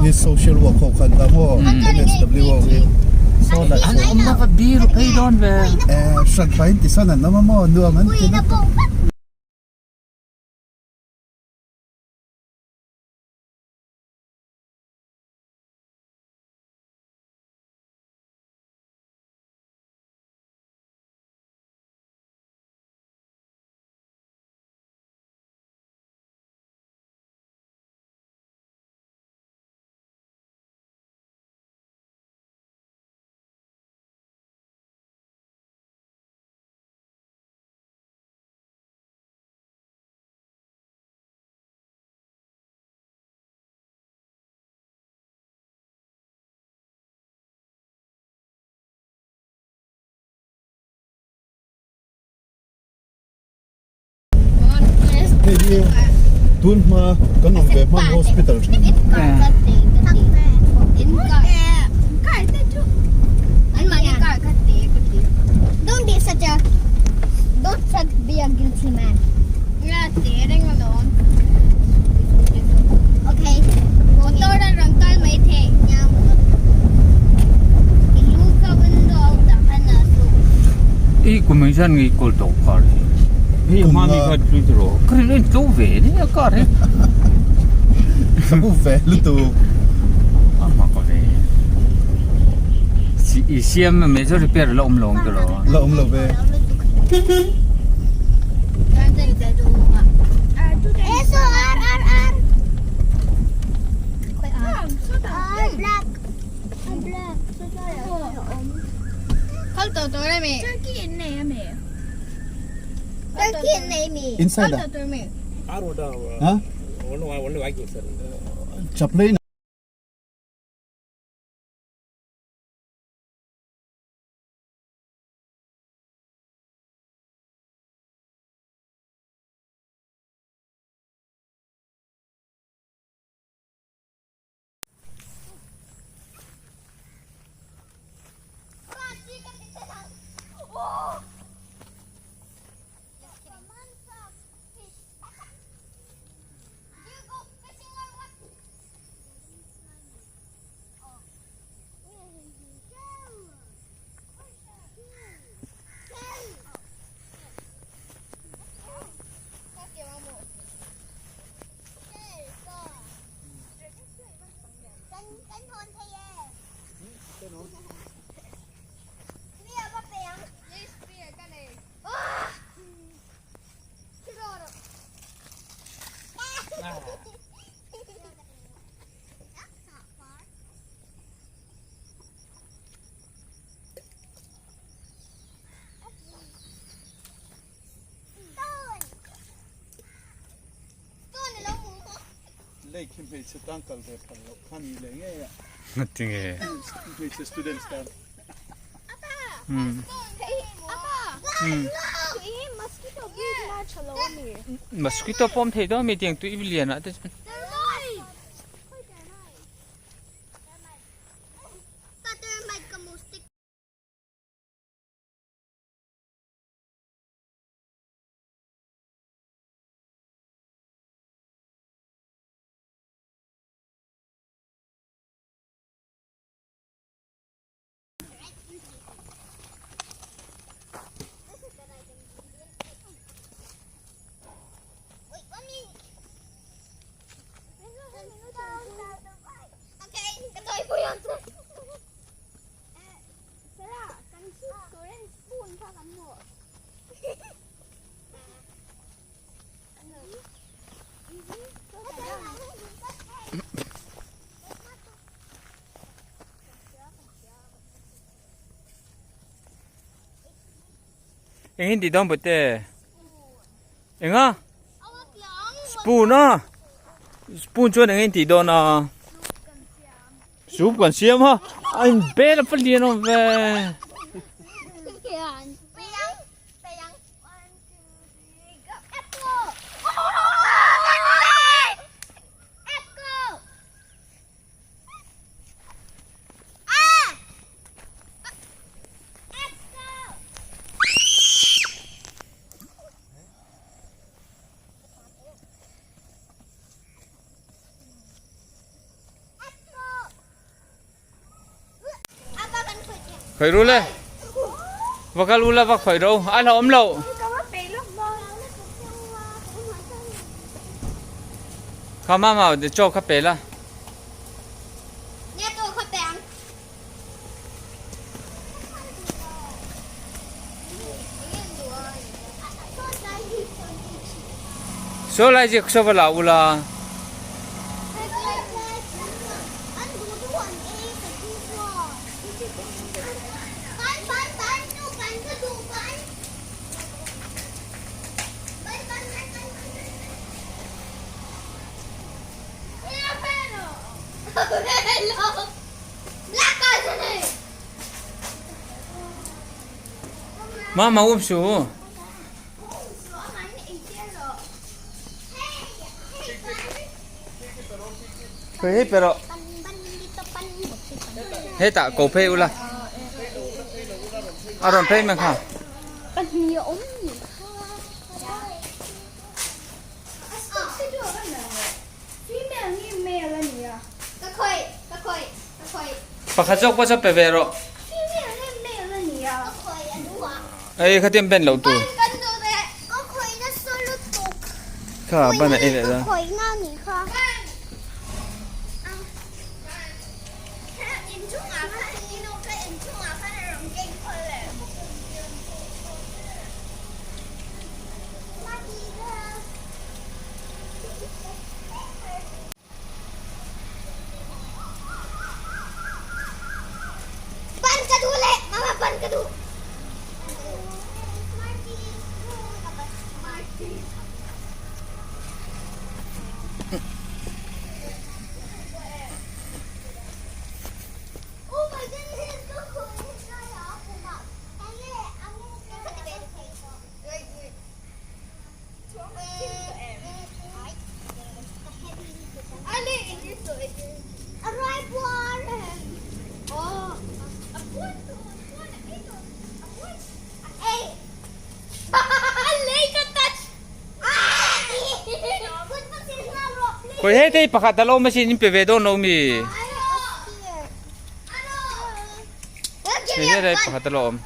Hi social work ho khan ta maw MSW ho hi saw lai An awmna va biru phei dawn ve. Eh hran pahin tisawn an awm a maw nuam an ti lutuk. Hei hi tun hma kan awm ve hman hospital thin. Don't be such a don't such be a guilty man. Okay. Motor a rawn kal mai thei. I kum in zan nge kawl tawh kar hi. Hei hma mi kha tui tiro. Ka rin en tlo ve ni a kar hi. Ka bu ve lutuk. A hma ka ve. Si i siam major repair la awm lo ang tiro. La awm lo ve. Inside ah. Ha? Chaplin. Lake hi hmeichhe tan kal ve phal loh kha ni leh ngei a. Ngatinge? Hmeichhe students tan. Mosquito pawm thei dawn mi tiang tui lian ah te chuan. Eng in ti dawn bawte enga spoon a spoon chuan eng in ti dawn a soup kan siam a a in bel a palian awm ve. Khawih ru le. Va kal ula va khawih ro. A hlauhawm loh. Kha mama chaw kha pe la. Saw lai zik saw va la ula. Mama um su. Khoi hei pero. Hetah ko phei ula. A rawn phei mai kha. Pakhat zawk pawh chu pe ve rawh. Ei khatiang ben loh tur. Kha ban a ei leh dawn. Ban ka duh le mama ban ka duh. Khoi hei tei pakhat a lo ma sin in pe ve dawn lo mi. Hei hei pakhat a lo awm.